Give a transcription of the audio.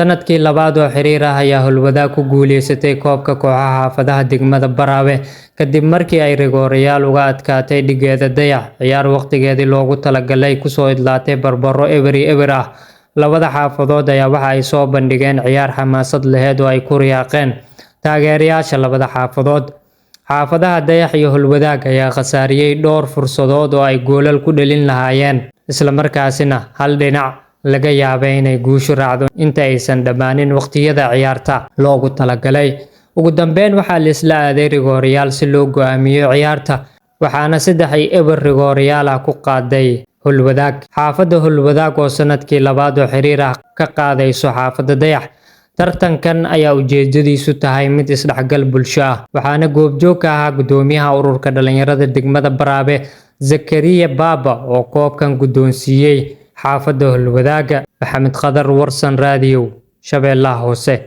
Sanadkii labaad oo xiriir ah ayaa Howlwadaag ku guuleysatay koobka kooxaha xaafadaha degmada Baraawe kadib markii ay rigoorayaal uga adkaatay dhigeeda Dayax ciyaar waqtigeedii loogu talagalay kusoo idlaatay barbaro 0-0 ah. Labada xaafadood ayaa waxa ay soo bandhigeen ciyaar xamaasad lahayd oo ay ku riyaaqeen taageerayaasha labada xaafadood. Xaafadaha Dayax iyo Howlwadaag ayaa khasaariyay dhowr fursadood oo ay goolal ku dhalin lahaayeen, isla markaasina hal dhinac laga yaabay inay guushu raacdo inta aysan dhammaanin waqtiyada ciyaarta loogu talagalay. Ugu dambeyn, waxaa la isla aaday rigoorayaal si loo go'aamiyo ciyaarta, waxaana 3-0 rigoorayaal ah ku qaaday Howlwadaag. Xaafadda Howlwadaag oo sanadkii labaad oo xiriir ah ka qaadayso xaafadda Dayax. Tartankan ayaa ujeedadiisu tahay mid isdhexgal bulsho ah, waxaana goobjoog ka ahaa guddoomiyaha ururka dhalinyarada degmada Baraawe Zakariya Baaba oo koobkan guddoonsiiyay xaafadda Howlwadaag. Maxamed Khadar, Warsan Radio, Shabeellaha Hoose.